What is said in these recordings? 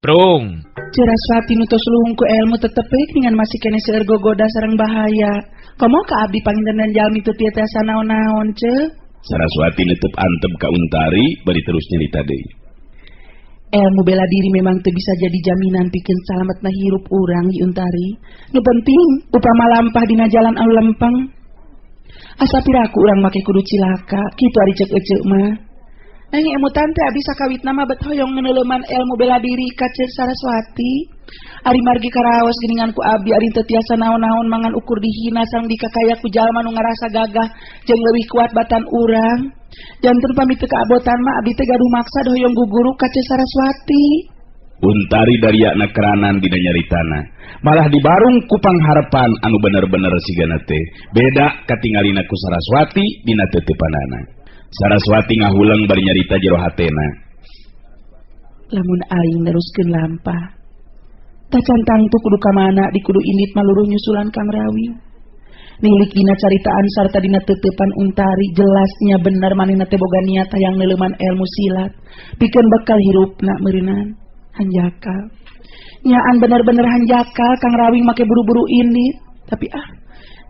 Prung. Saraswati nu tos luhung ku ilmu tetep we geuningan masih keneh seueur gogoda sareng bahaya. Komo ka abdi panginten jalmi teu tiasa naon-naon ceu. Saraswati netep antep ka Untari bari terus nyarita deui. Ilmu bela diri memang teu bisa jadi jaminan pikeun salametna hirup urang Yi Untari. Nu penting upama lampah dina jalan anu lempeng. Asa piraku urang make kudu cilaka, kitu ari ceuk eceu mah. Nanging emutan teh abdi sakawitna mah bet hoyong ngeuneuleman ilmu bela diri ka Ceu Saraswati. Ari margi karaos geuningan ku abdi ari teu tiasa naon-naon mangan ukur dihina sareng dikakaya ku jalma nu ngarasa gagah jeung leuwih kuat batan urang. Janten pamit teu kaabotan mah abdi teh gaduh maksad hoyong guguru ka Ceu Saraswati. Untari dariakna keranan dina nyaritana. Malah dibarung ku pangharepan anu bener-bener sigana teh beda katingalina ku Saraswati dina teuteupanana. Saraswati ngahuleng bari nyarita jero hatena. Lamun aing neruskeun lampah, tacan tangtu kudu ka mana di kudu indit maluruh nyusulan Kang Rawing. Nilik dina caritaan sarta dina teuteupan Untari jelasnya bener manehna teh boga niat hayang neuleuman ilmu silat pikeun bekal hirupna meureunan hanjakal. Nyaan bener-bener hanjakal Kang Rawing make buru-buru indit, tapi ah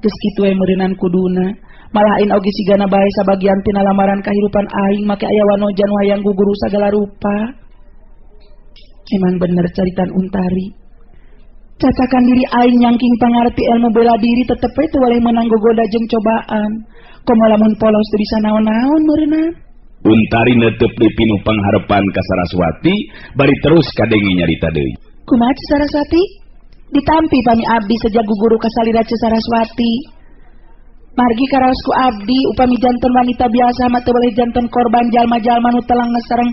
geus kitu we meureunan kuduna. Malah aing oge sigana bae sabagian tina lamaran kahirupan aing make aya wanojan wayang guguru sagala rupa. Emang bener caritan Untari. Cacakan diri aing nyangking pangarti ilmu bela diri tetep we teu waleh meunang gogoda jeung cobaan. Komo lamun polos teu bisa naon-naon meureunna. Untari neuteup deui pinuh pangharepan ka Saraswati bari terus kadenge nyarita deui. Kumaha Ceu Saraswati? Ditampi pami abdi sejak guguru ka salira Ceu Saraswati. Margi karaos ku abdi upami janten wanita biasa mah teu boleh janten korban jalma-jalma nu telang sareng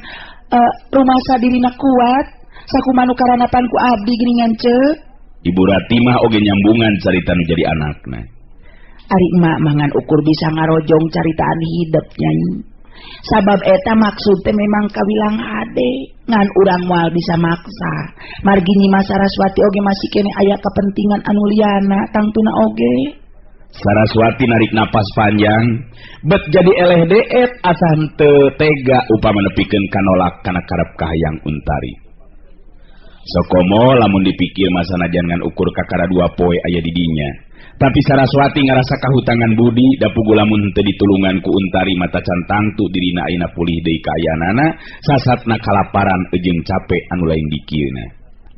rumasa dirina kuat sakumaha nu karanapan ku abdi geuningan ceu. Ibu Ratimah oge nyambungan carita nu jadi anakna. Ari emak mah ngan ukur bisa ngarojong caritaan hidep nyai. Sabab eta maksud teh memang kawilang hade ngan urang moal bisa maksa. Margi Nyi Mas Saraswati oge masih keneh aya kepentingan anu liana tangtuna oge. Saraswati narik napas panjang, bet jadi eleh deet asa henteu tega upama nepikeun kanolak kana karep kahayang Untari. Sokomo lamun dipikir mah sanajan ngan ukur kakara dua poe aya di dinya. Tapi Saraswati ngarasa kahutangan budi da puguh lamun henteu ditulungan ku Untari mata can tangtu dirina ayeuna pulih deui kaayaanana, sasatna kalaparan jeung capek anu lain dikieuna.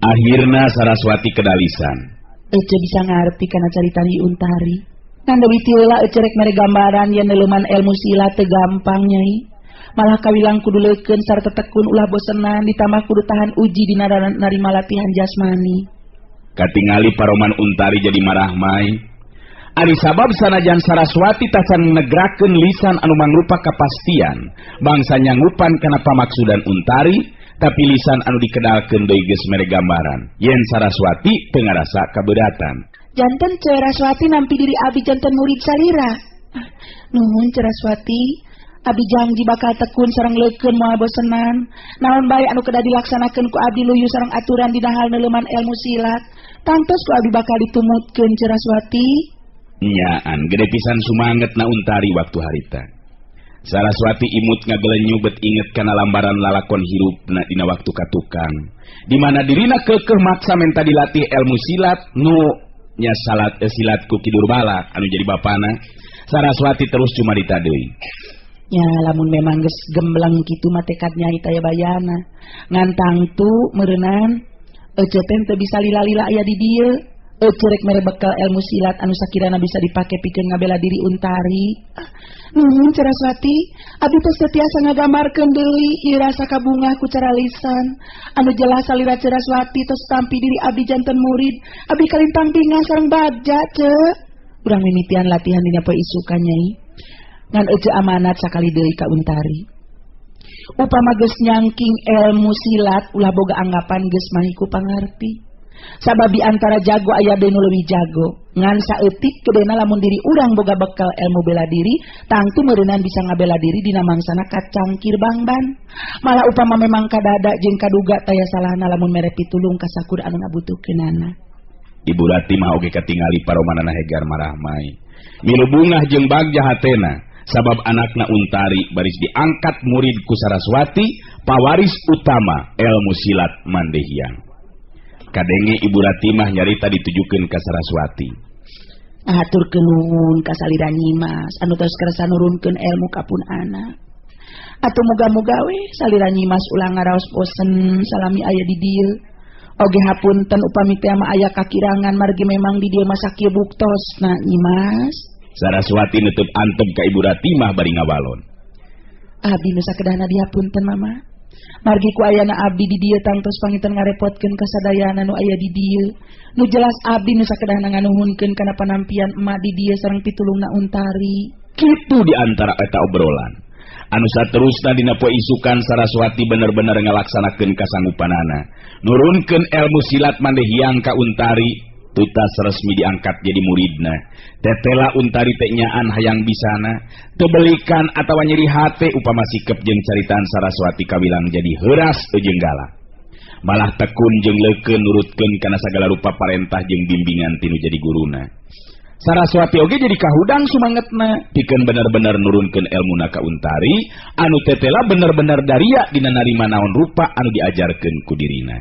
Akhirna Saraswati kedalisan. Ece bisa ngarti kana carita Nyi Untari. Ngan deui ti heula ece rek mere gambaran yen neuleman ilmu silat teu gampang nyai. Malah kawilang kudu leukeun sarta tekun ulah bosenan ditambah kudu tahan uji dina narima latihan jasmani. Katingali paroman Untari jadi marahmai. Ari sabab sanajan Saraswati tacan negrakeun lisan anu mangrupa kapastian bangsa nyanggupan kana pamaksudan Untari, tapi lisan anu dikedalkeun deui geus mere gambaran yen Saraswati teu ngarasa kabeuratan. Janten Saraswati nampi diri abdi janten murid salira. Ah, nuhun Saraswati, abdi janji bakal tekun sareng leukeun moal bosenan. Naon bae anu kedah dilaksanakeun ku abdi luyu sareng aturan dina hal neuleman ilmu silat. Tangtos ku abdi bakal ditumutkeun Saraswati. Nyaan gede pisan sumanget na Untari waktu harita. Saraswati imut ngagelenyu bet inget kana lambaran lalakon hirupna dina waktu katukang. Di mana dirina keukeuh maksa menta dilatih ilmu silat nu nya salat silat ku Ki Durbala anu jadi bapana. Saraswati terus cumarita deui. Ya lamun memang geus gembleng kitu mah tekad nyai taya bayana. Ngan tangtu meureunnan ece teh teu bisa lila-lila aya di dieu. Ece rek mere bekal ilmu silat anu sakirana bisa dipake pikeun ngabela diri Untari. Ah, nuhun Saraswati, abdi teh setiasa ngagambarkeun deui ieu rasa kabungah ku cara lisan. Anu jelas salira Saraswati tos tampi diri abdi janten murid, abdi kalintang bingah sareng bagja ceu. Urang mimitian latihan dina poe isukan nyai. Ngan ece amanat sakali deui ka Untari. Upama geus nyangking ilmu silat ulah boga anggapan geus mahiku pangarti. Sabab di antara jago aya deui nu leuwih jago. Ngan saeutik kedena lamun diri urang boga bekal ilmu bela diri, tangtu meureunan bisa ngabela diri dina mangsana kacangkir bangban. Malah upama memang kadada jeung kaduga taya salahna lamun mere pitulung ka sakur anu ngabutuhkeunana. Ibu Rati mah oge katingali paromanana hegar marahmai. Milu bungah jeung bagja hatena, sabab anakna Untari baris diangkat murid ku Saraswati, pawaris utama ilmu silat Mandehyang. Kadenge Ibu Ratimah nyarita ditujukeun ka Saraswati. Aturkeun nuhun ka salira Nyimas anu tos kersa nurunkeun ilmu ka pun anak. Atuh muga-muga we salira Nyimas ulah ngaraos bosen salami aya di dieu. Oge hapunten upami teh mah aya kakirangan margi memang di dieu mah sakieu buktosna Nyimas. Saraswati nutup antep ka Ibu Ratimah bari ngawalon. Abdi nu sakedahna dihapunten mama. Margi ku ayana abdi di dieu tangtos panginten ngarepotkeun ka sadayana nu aya di dieu. Nu jelas abdi nu sakedahna nganuhunkeun kana panampian emak di dieu sareng pitulungna Untari. Kitu di antara eta obrolan. Anu saterusna dina poe isukan Saraswati bener-bener ngalaksanakeun kasanggupanana. Nurunkeun ilmu silat Mandehyang ka Untari, tutas resmi diangkat jadi muridna. Tetela Untari teh nyaan hayang bisana, tebelikan atawa nyeri hate upama sikep jeung caritaan Saraswati kawilang jadi heuras jeung galak. Malah tekun jeung leukeun nurutkeun kana sagala rupa parentah jeung bimbingan tinu jadi guruna. Saraswati oge jadi kahudang sumangetna, pikeun bener-bener nurunkeun elmuna ka Untari, anu tetela bener-bener daria dina narima naon rupa anu diajarkeun ku dirina.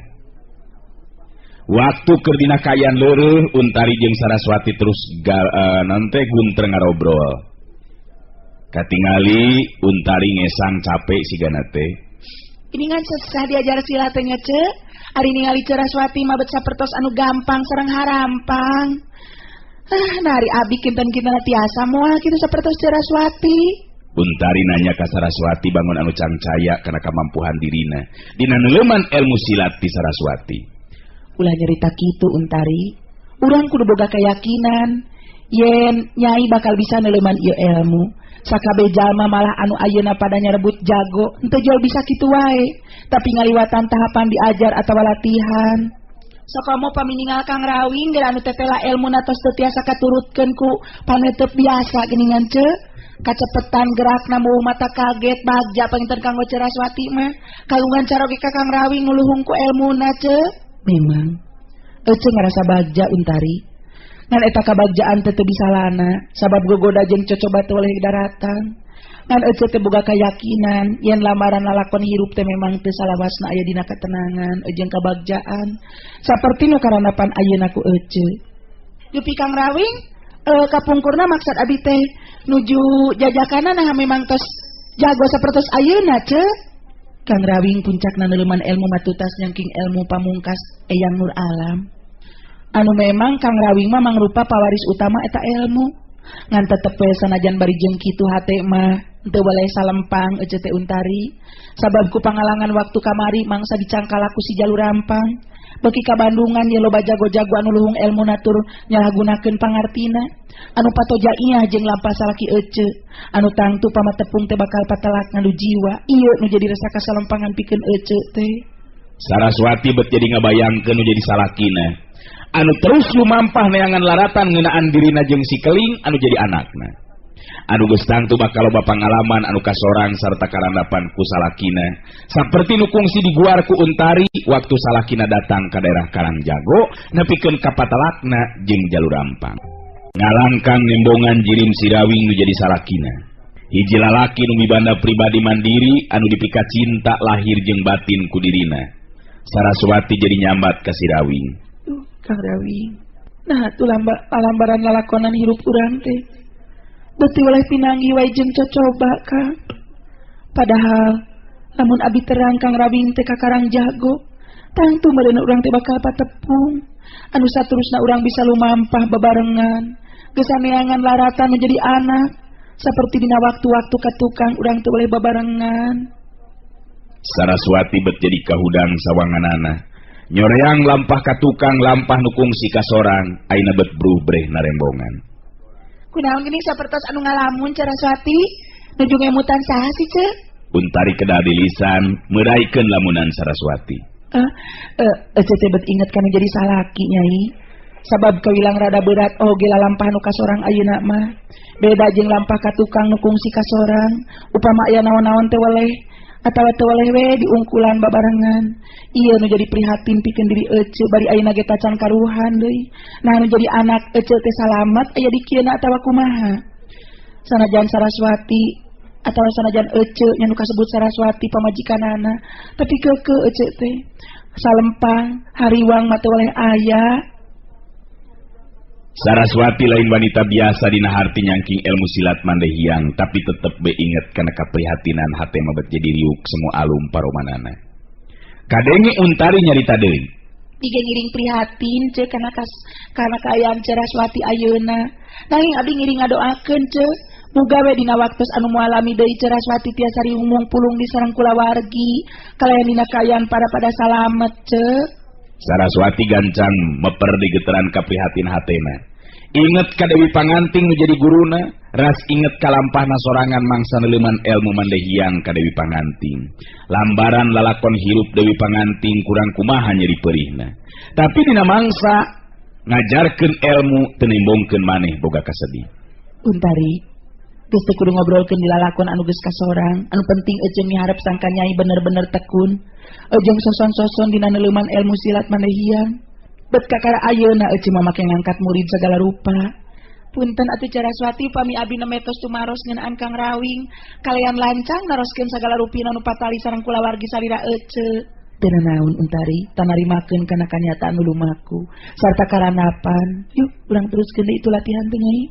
Waktu keur dina kaayaan leureun, Untari jeung Saraswati terus nante guntreng ngarobrol. Katingali Untari ngesang capek sigana teh. Ini ngan sesah diajar silat teh nya ce. Ari ningali Saraswati mah bet sapertos anu gampang sareng harampang. Ah, nari abi kinten-kinten tiasa moal kitu sapertos Saraswati. Untari nanya ka Saraswati bangun anu cangcaya kana kamampuhan dirina dina neuleman ilmu silat ti Saraswati. Ulah nyerita kitu Untari. Urang kudu boga keyakinan yen nyai bakal bisa neuleman ieu ilmu. Sakabeh jalma malah anu ayeuna pada nyarebut jago henteu jol bisa kitu wae, tapi ngaliwatan tahapan diajar atawa latihan. Sokomo paminingal Kang Rawing geura anu tetela elmuna tos teu tiasa katurutkeun ku panetep biasa geuningan ce. Kacepetan gerakna meuh mata kaget bagja panginten kanggo Saraswati mah. Kalungan caroge ka Kang Rawing nguluhung ku elmuna ce. Memang ece ngarasa bagja Untari. Ngan eta kabagjaan teh teu bisa lana sabab gogoda jeung cocoba teu oleh daratan. Ngan ece teh boga kayakinan yen lamaran lalakon hirup teh memang teu salawasna aya dina ketenangan jeung kabagjaan. Saperti nu karanapan ayeuna ku ece. Yupi Kang Rawing, kapungkurna maksad abi teh nuju jajakana nah memang tos jago sapertos ayeuna ce. Kang Rawing puncakna neuleman ilmu matutas nyangking ilmu pamungkas Eyang Nur Alam. Anu memang Kang Rawing mah mangrupa pawaris utama eta ilmu. Ngan tetep we sanajan bari jeung kitu hate mah teu balai salempang ece teh Untari. Sabab ku pangalangan waktu kamari mangsa dicangkala ku si jalur rampang. Beki ka Bandungan ye loba jago-jago anu luhung ilmu natur nyalahgunakeun pangartina. Anu patoja iah jeung lampah salaki ece. Anu tangtu pamatepung teh bakal patelak ngadu jiwa. Ieu nu jadi rasa kasalempangan pikeun ece teh. Saraswati bet jadi ngabayangkeun nu jadi salakina. Anu terus lumampah neangan laratan ngeunaan dirina jeung si keling anu jadi anakna. Anu geus tangtu bakal loba pangalaman anu kasorang sarta karandapan ku salakina. Saperti nu kungsi diguar ku Untari waktu salakina datang ka daerah Karangjago nepikeun ka patelakna jeung jalur rampang. Ngalangkang nembongan jirim Sirawing nu jadi salakina. Hiji lalaki nu mibanda pribadi mandiri anu dipika cinta lahir jeung batin ku dirina. Saraswati jadi nyambat ka Sirawing. Kang Rawing, nah atuh lambaran lalakonan hirup urang teh. Beuti oleh pinanggi wae jeung cocoba Kang. Padahal lamun abi terang Kang Rawing teh ka Karangjago, tangtu meureun urang teh bakal patepung. Anu saterusna urang bisa lumampah bebarengan, gesaneangan laratan menjadi anak. Saperti dina waktu-waktu ka tukang urang teh boleh babarengan. Saraswati bet jadi kahudang sawanganana. Nyoreang lampah ka tukang lampah nu kungsi ka sorang, ayeuna bet bruh breh narembongan. Kunaon geuning sapertos anu ngalamun Saraswati nuju ngemutan saha sih ce? Untari kedah di lisan meraikeun lamunan Saraswati. Ece teh bet inget kana jadi salaki nyai. Sabab kawilang rada berat oge lalampah nu kasorang ayeuna mah. Beda jeung lampah ka tukang nu kungsi kasorang. Upama aya naon-naon teh weleh atawa teu weleh we diungkulan babarengan. Ieu nu jadi prihatin pikeun diri ece bari ayeuna ge tacan karuhan deui. Nah nu jadi anak ece teh salamet aya di kieu atawa kumaha. Sanajan Saraswati atawa sanajan ece nya nu kasebut Saraswati pamajikanana, tapi keukeuh ece teh salempang hariwang mah teu weleh aya. Saraswati lain wanita biasa dina harti nyangking ilmu silat mandehiang, tapi tetep be inget kana kaprihatinan hate mah bet jadi riuk semua alum paromanana. Kadenge Untari nyarita deui. Tiga ngiring prihatin ce kana kana kaayaan Saraswati ayeuna. Nanging abdi ngiring ngadoakeun ce, muga we dina waktos anu mualami deui Saraswati tiasa riumung pulung di sareng kulawargi, kalayan dina kaayaan pada salamet ce. Saraswati gancang meper di geteran kaprihatin hatena. Inget ka Dewi Panganting nu jadi guruna, ras inget ka lampahna sorangan mangsa neuleman ilmu mandehiang ka Dewi Panganting. Lambaran lalakon hirup Dewi Panganting kurang kumaha nyeri perihna. Tapi dina mangsa ngajarkeun ilmu teu nimbongkeun maneh boga kasedih. Untari, geus teu kudu ngobrolkeun di lalakon anu geus kasorang, anu penting ece miharep sangka nyai bener-bener tekun. Ejeng soson-soson dina neuleman ilmu silat mandehiang. Bet kakara ayeuna ece mah make ngangkat murid segala rupa. Punten atuh Saraswati pami abdi nemetos tumaros ngeunaan Kang Rawing, kalayan lancang naroskeun sagala rupina nu patali sareng kulawargi salira ece. Teu nanaon Untari, tanarimakeun kana kanyataan nu lumaku sarta karanapan. Yuk urang teruskeun deui itu latihan teh nyai.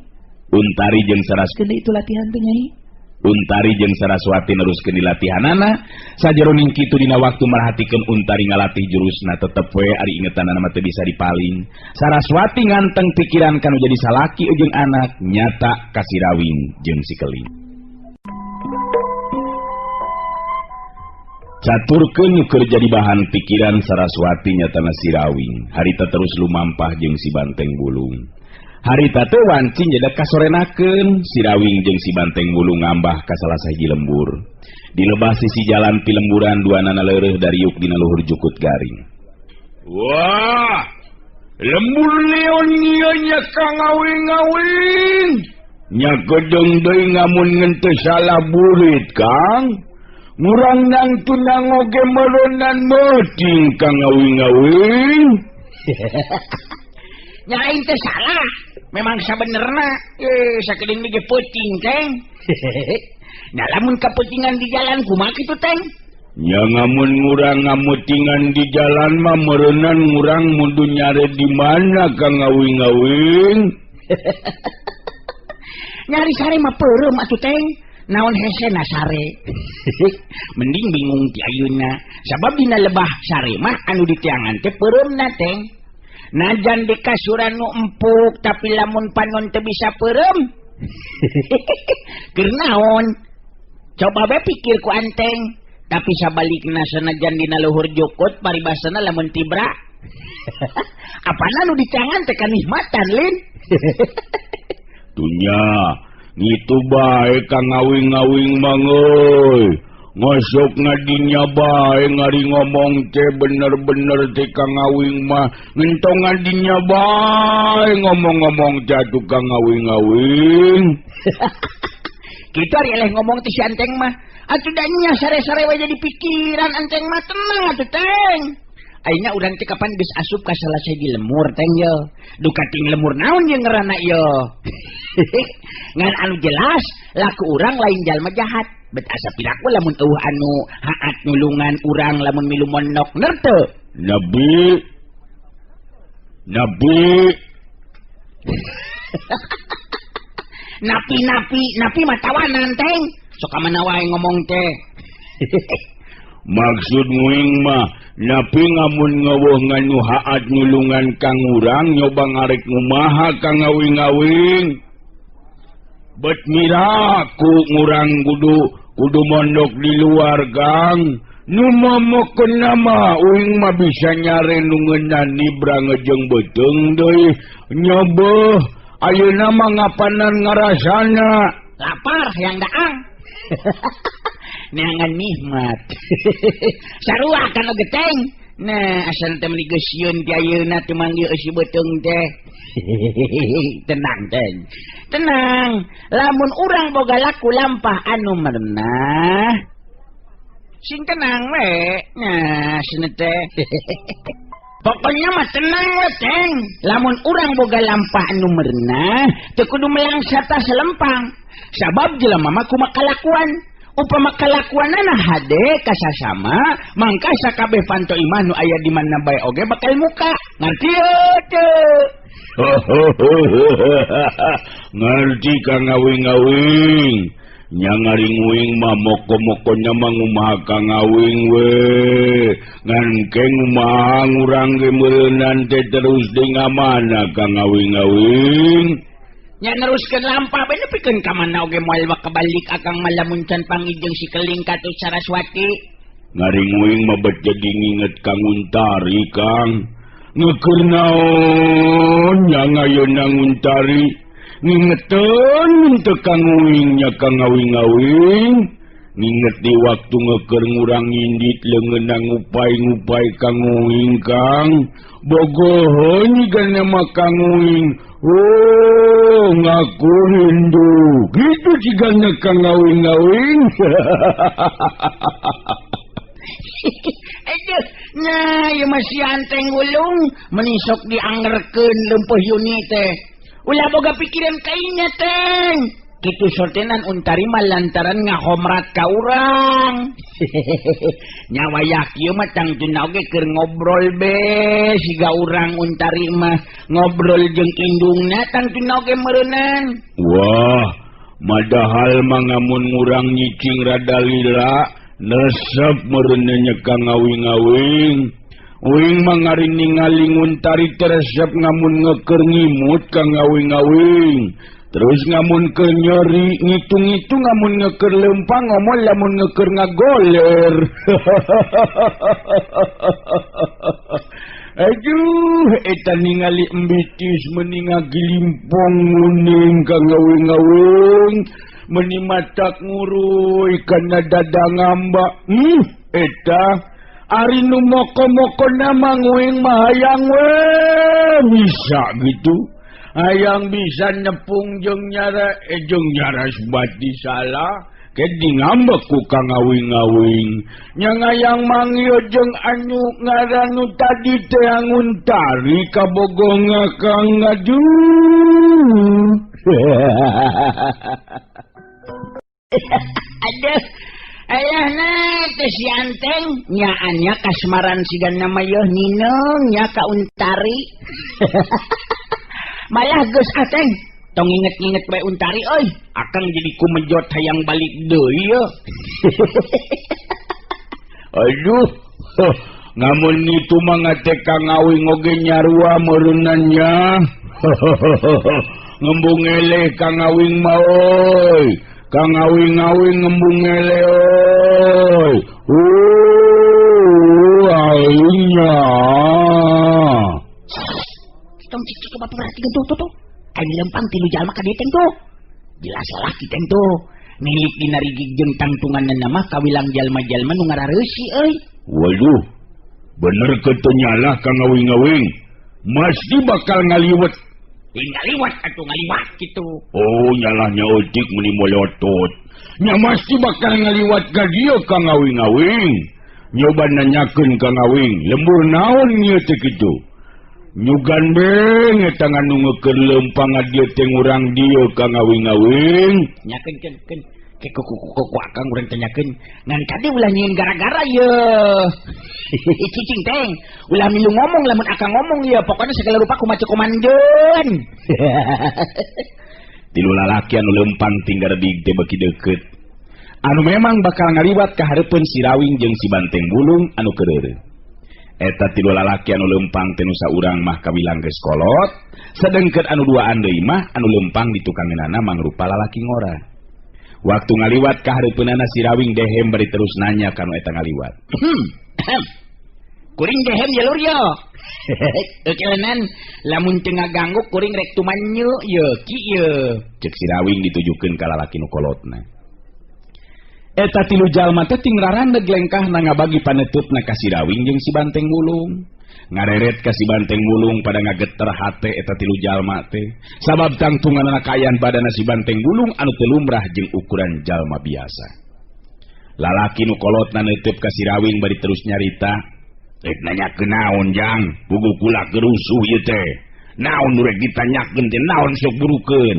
Untari jeung Saraswati deui itu latihan teh nyai. Untari jeung Saraswati neruskeun dilatihanana sajeroning kitu dina waktu merhatikeun Untari ngalatih jurusna tetep we ari ingetanana mah teu bisa dipaling. Saraswati nganteng pikiran kanu jadi salaki jeung anak nyata ka si Rawing jeung si Keling. Caturkeun nu keur jadi bahan pikiran Saraswati nyatana si Rawing harita terus lumampah jeung si Banteng Bulung. Harita teh wanci nyeda kasorenakeun si Rawing jeung si Banteng Bulung ngambah ka salah sahiji lembur. Di lebah sisi jalan pilemburan duanana leureuh dariuk dina luhur jukut garing. Wah, lembur leon ieu nya Kang Awing-awing. Nya gedeung deui ngamun ngenteu salah burit Kang. Ngurang nang tunang oge meureunan meuting Kang Awing-awing. Nya aing teh salah. Memang sabenerna sakedeung ge peuting teng. Nah lamun kapeutingan di jalan kumaha kitu teng? Nya ngamun ngurang ngamutingan di jalan mah meureunnan ngurang mundu nyare di mana Kang Awing-awing? Nyari sare mah peureum atuh teng. Naon hesena sare? Mending bingung ti ayeuna. Sabab dina lebah sare mah anu ditiangan teh peureumna teng. Najan di kasuran nu empuk tapi lamun panon teu bisa peureum. Keur naon? Coba we pikir ku anteng. Tapi sabalikna sanajan dina luhur jukut paribasana lamun tibra. Apana nu dicangan teh kanikmatan lin. Dunya ngitu bae Kang Awing-awing mah euy. Ngosok ngadinya bae ngari ngomong teh bener-bener teh Kang Awing mah ngentong ngadinya bae ngomong-ngomong teh atuh Kang Awing-awing. Kitu ari eleh ngomong teh si anteng mah. Atuh da nya sare-sare we jadi pikiran anteng mah tenang atuh teng. Ayeuna urang teh kapan geus asup ka salah sahiji lemur teng ye. Duka ting lemur naon ye ngaranna ye. Ngan anu jelas laku urang lain jalma jahat. Bet asa piraku lamun eueuh anu haat nulungan urang lamun milu monok nerte. Nabi Nabi Napi napi napi mah tawanan teng. Sok ka mana wae ngomong teh. Maksud muing mah napi ngamun ngeueuh nganu haat nulungan kang urang nyoba ngarek ngumaha Kang Awing-awing. Bet miraku ngurang kudu mondok di luar gang. Nu momokeun nama uing mah bisa nyare nu ngeunah nibra ngejeng beuteung deui. Nyobeuh Ayeuna mah ngapanan ngarasana lapar hayang daang. Neangan nikmat. Sarua kana geteng. Nah, asal teh meuni geus sieun ti ayeuna teu manggil eusi beuteung teh. Tenang teng. Tenang, lamun urang boga laku lampah anu merenah sing tenang we. Nah, cenah teh. Pokoknya mah tenang we teng. Lamun urang boga lampah anu merenah teu kudu melangsa tas lempang. Sabab jelema mah kumaha kalakuan. Upama kalakuanana hade kasasama mangka sakabeh panto imah nu aya di mana bae oge bakal muka. Ngarti teu? Ngarti Kang Awing-awing. Nya ngaring-uing mah moko-moko nya mah ngumaha Kang Awing we. Ngan ke ngumaha ngurang ge meureunan teh terus deui ngamana Kang Awing-awing. Nya neruskeun lampah bae nepikeun ka mana oge moal bakal balik akang mah lamun can panggih jeung si Keling katut Saraswati. Ngaring-uing mah bet jadi nginget Kang Untari Kang. Ngeukeun naon nya ngayeuna Untari. Ngingeteun mun teu Kang Uing nya Kang Awing-awing. Nginget di waktu ngeukeun ngurang ngindit leungeunna ngupai-ngupai Kang Uing Kang. Bogoheun jigana mah Kang Uing. Oh, ngaku rindu. Gitu jigana Kang Awing-awing. Aduh, nah ieu mah si anteng gulung menisok diangerkeun leumpeuh Yuni teh. Ulah boga pikiran kainya teng. Kitu sortenan Untari mah lantaran ngahomrat ka urang. Nya wayah kieu mah tangtuna oge keur ngobrol be siga urang Untari mah ngobrol jeung indungna tangtuna oge meureunan. Wah, madahal mah ngamun ngurang nyicing rada lila nesep meureunna nya Kang Awing-awing. Uing mah ngari ningali Untari teresep ngamun ngeukeun ngimut Kang Awing-awing. Terus ngamun keur nyeri ngitung-ngitung ngamun ngeukeun leumpang ngomol lamun ngeukeun ngagoler. Aduh, eta ningali embitis meuni ngagilimpong nguning Kang Awing-awing, meuni matak nguruy kana dada ngamba. Eta ari nu moko-moko nama nguing mah hayang we bisa gitu. Hayang bisa nepung jeung nyara jeung nyara sebati salah ke di ngambek ku Kang Awing-awing. Nya ngayang manggil jeung anu ngaran nu tadi teh Untari kabogoh Kang aduh. Aduh. Ayahna teh si anteng nyaannya kasmaran siga nama yeuh nineng nya ka Untari. Malah geus ateng tong inget-inget bae Untari euy, akang jadi kumejot hayang balik deui yeuh. Aduh, ngamun itu mah ngate Kang Awing oge nyarua meureunnan nya. Ngembung eleh Kang Awing mah euy. Kang Awing-awing ngembung eleh euy. Aingnya. Tong cik coba perhatikan tuh tuh tuh. Aing lempang tilu jalma ka dieu teng tuh. Jelas salaki teng tuh. Milik dina rigig jeung tangtunganna mah kawilang jalma-jalma nu ngarareusi euy. Waduh. Bener ke teu nyalah Kang Awing-awing. Mesti bakal ngaliwet. Ngaliwat atuh ngaliwat kitu. Oh, nyalahnya eutik meuni molotot. Nya mesti bakal ngaliwat ka dieu Kang Awing-awing. Nyoba nanyakeun Kang Awing, lembur naon ieu teh kitu? Nyugan beng eta nganu ngeukeun leumpang dieu teh ngurang dieu Kang Awing-awing. Nyakeun keun keun ke ku akang urang tanyakeun ngan kade ulah nyieun gara-gara yeuh. Cicing teng ulah milu ngomong lamun akang ngomong yeuh pokona segala rupa kumaha komandeun. Tilu lalaki anu leumpang tinggal di teh beuki deukeut. Anu memang bakal ngaliwat ka hareupeun si Rawing jeung si Banteng Bulung anu keureureun. Eta tilu lalaki anu leumpang teh nu saurang mah kawilang geus kolot, sedengkeun anu duaan deui mah anu leumpang di tukangeunana mangrupa lalaki ngora. Waktu ngaliwat ka hareupeunana si Rawing dehem bari terus nanya kanu eta ngaliwat. Kuring dehem ya lur yo. Kelenan lamun teu ngaganggu kuring rek tumanyu ye ki ye. Cek si Rawing ditujukeun ka lalaki nu kolotna. Eta tilu jalma teh ting rarandeg lengkahna ngabagi paneutupna ka si Rawing jeung si Banteng Wulung. Ngareret ka si Banteng Wulung pada ngageter hate eta tilu jalma teh. Sabab tangtunganna kaayaan badana si Banteng Wulung anu teu lumrah jeung ukuran jalma biasa. Lalaki nu kolotna neutup ka si Rawing bari terus nyarita. Rek nanyakeun naon jang, pugu kula gerusuh ieu teh. Naon nu rek ditanyakeun teh naon sok burukeun.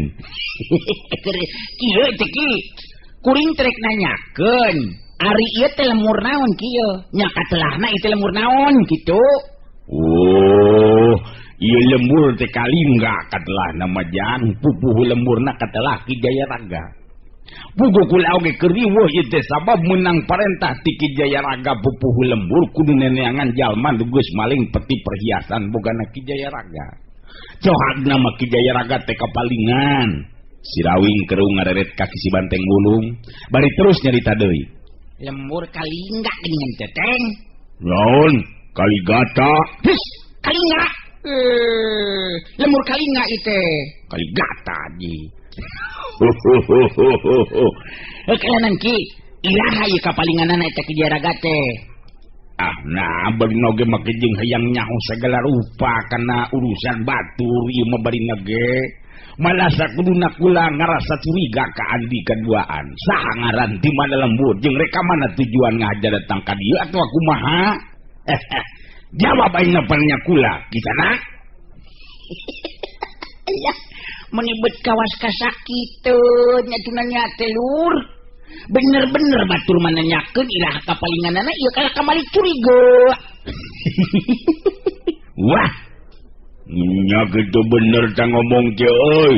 Kieu teh ki. Kuring teh rek nanyakeun, ari ieu teh lemur naon kieu? Nya katelahna ieu teh lemur naon kitu. Oh, ieu lembur teh kalingga katelahna mah jang, pupuhu lemburna katelah Ki Jayaraga. Pugu kula oge keur riweuh ieu teh sabab meunang parentah ti Ki Jayaraga pupuhu lembur kudu neneangan jalma nu geus maling peti perhiasan bogana Ki Jayaraga. Cohagna mah Ki Jayaraga teh kapalingan. Si Rawing kerung ngareret ka si Banteng Wulung bari terus nyarita deui. Lembur kalingga geuningan teh teng. Naon? Kaligata. His, kalingga. Lembur kalingga ieu teh. Kaligata ji. Kelanan ki, iraha ieu kapalinganana eta Ki Jayaraga teh. Ah, nah bari oge make jeung hayang nyaho sagala rupa kana urusan batur ieu mah bari ge. Malah sakuduna kula ngarasa curiga ka andi kaduaan. Saha ngaran di mana lembur jeung rek ka mana tujuan ngahaja datang ka dieu atuh kumaha? Jawab aing napannya kula, kisana. Iya. Menibet kawas kasakiteun nya tunanya teh lur. Bener-bener batur mananyakeun iraha kapalinganana ieu kalah kamari curiga. Wah. Nya kitu bener tah ngomong teh euy.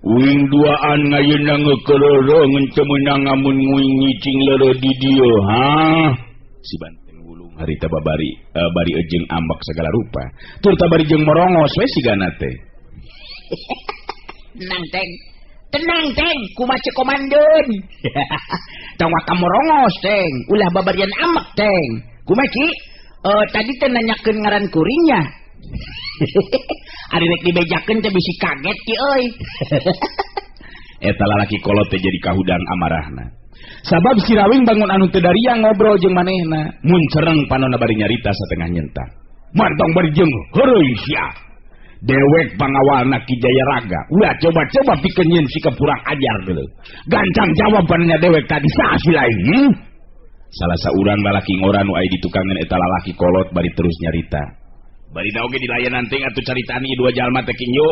Uing duaan ngayeuna ngeukeureureung teu meunang ngamun nguing nyicing leureuh di dieu, ha? Si Banteng Wulung harita babari bari jeung ambek sagala rupa. Turta bari jeung morongos we sigana teh. Tenang teng, tenang teng, kumaha cek komandan. Tong waka morongos teng, ulah babarian amek teng. Kumaha ki? Tadi teh nanyakeun ngaran kuringnya. Ari rek dibejakeun teh bisi kaget ki euy. Eta lalaki kolot teh jadi kahudang amarahna. Sabab si Rawing bangun anu teu daria ngobrol jeung manehna, mun cereng panonna bari nyarita satengah nyentak. Mantong bari jeung heureuy sia. Dewek pangawalna Ki Jayaraga. Ulah coba-coba pikeun nyeun sikap kurang ajar geuleuh. Gancang jawabannya dewek tadi saha si lain? Hmm? Salah saurang lalaki ngora nu aya di tukangan eta lalaki kolot bari terus nyarita. Bari da oge dilayanan teh atuh caritaan ieu dua jalma teh kinyo.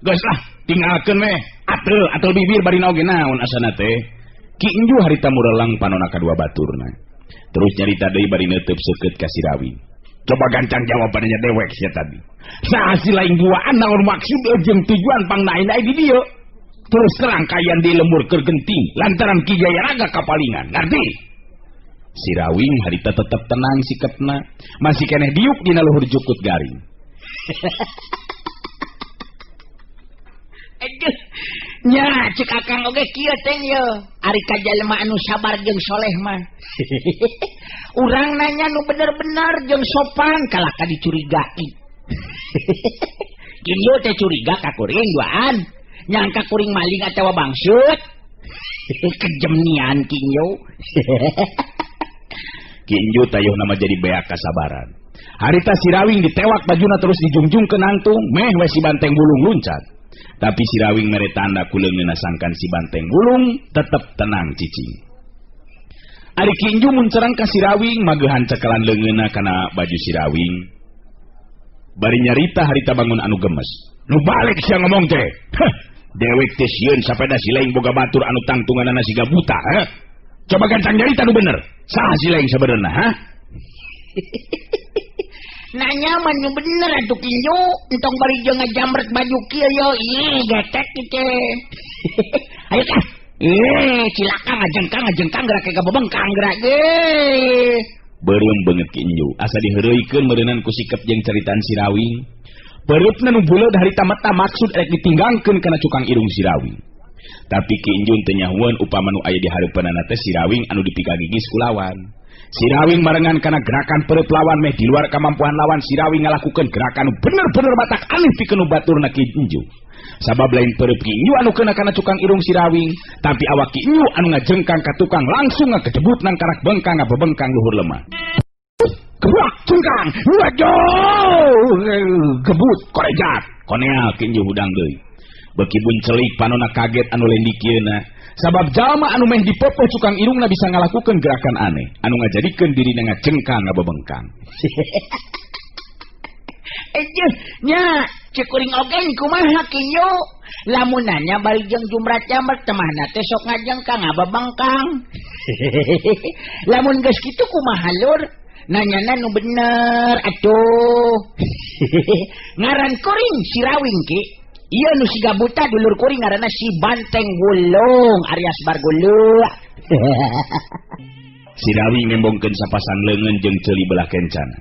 Geus lah, tinggalkeun we. Atel, atel bibir bari na oge naon asana teh. Ki Inju harita murelang panonna kadua baturna. Terus nyarita deui bari neuteub seukeut ka si Rawing. Coba gancang jawabannya dewek sia tadi. Saha si lain duaan naon maksud jeung tujuan pangnain di dieu. Terus terang kayan di lembur keur genting lantaran Ki Jayaraga kapalingan, ngarti? Si Rawing harita tetep tenang sikepna, masih keneh diuk dina luhur jukut garing. Aduh, nya cek akang oge kieu teh ye. Ari ka jalma anu sabar jeung soleh mah. Urang nanya nu bener-bener jeung sopan kalah ka dicurigai. Kieu teh curiga ka kuring duaan. Nyangka kuring maling atawa bangsut. Kejem nian kinyo. Kinjo tayuh nama jadi beak kasabaran. Harita si Rawing ditewak bajuna terus dijungjung ke nangtung, meh we si Banteng Wulung luncat. Tapi si Rawing mere tanda ku leungeunna sangkan si Banteng Wulung tetep tenang cicing. Ari Kinju muncerang ka si Rawing mageuhan cekelan leungeunna kana baju si Rawing. Bari nyarita harita bangun anu gemes. Nu balik sia ngomong teh. Heh, dewek teh sieun sapeda si lain boga batur anu tangtunganana siga buta, heh. Coba gancang nyarita nu bener. Saha si lain sabenerna, ha? Nanya mah nu bener atuh kinyo, entong bari jeung ngajamret baju kieu yo, ih getek teh. Ayo kah. Cilaka ngajengkang gerak ka bebengkang gerak ge. Beureum beungeut ki Inju, asa diheureuykeun meureunan ku sikep jeung caritaan si Rawing. Pereupna nu buleud harita mata maksud rek ditinggangkeun kana cukang irung si Rawing. Tapi Ki Injun teu nyahueun upama nu aya di hareupeunana teh si Rawing anu dipikagigis ku lawan. Sirawing marengan kana gerakan perut lawan meh di luar kemampuan lawan. Sirawing ngalakukeun gerakan bener-bener batak aneh pikeun baturna Ki Enju. Sabab lain perut Ki Enju anu kena kana cukang irung Sirawing, tapi awak Ki Enju anu ngajengkang ka tukang langsung ngagedebut nang karak bengkang ngabebengkang luhur lemah. Gerak cengkang, waduh, gebut korejat, koneal Ki Enju hudang deui. Beki buncelik panona kaget anu lendikieuna. Sabab jalma anu meh dipopoh cukang irungna bisa ngalakukeun gerakan aneh anu ngajadikeun dirina ngajengkang ngabebengkang. Ejeuh nya ceuk kuring oge kumaha Kinyu? Lamun nanya bari jeung jumrat jamber temahna teh sok ngajengkang ngabebengkang. Lamun geus kitu kumaha lur? Nanyana nu bener atuh. Ngaran kuring Sirawing ki. Iya nu siga buta dulur kuring ngaranna si Banteng Wulung alias Bargulu. Sirawing nembongkeun sapasang leungeun jeung ceuli belah kencana.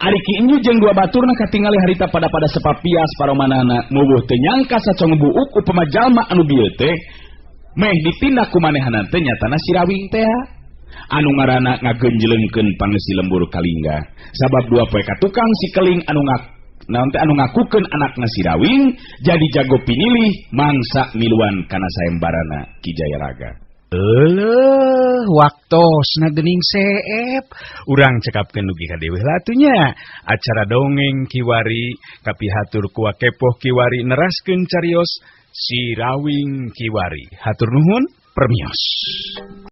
Ari Ki Enju jeung dua baturna katingali harita pada-pada sepapias paromanana mubuh teu nyangka sacong buuk upama jalma anu bieu teh meh ditindak ku manehna teh nyatana Sirawing teh anu ngaranna ngagenjleungkeun pangeusi lembur kalingga. Sabab dua poe ka tukang si keling anu naon teh anu ngakukeun anakna Sirawing jadi jago pinilih mangsa miluan kana sayembarana Ki Jayaraga. Eleuh, waktosna geuning seep. Urang cekapkeun dugi ka deweh latunya. Acara dongeng kiwari kapihatur ku kepoh kiwari neraskeun carios Sirawing kiwari. Hatur nuhun, permios.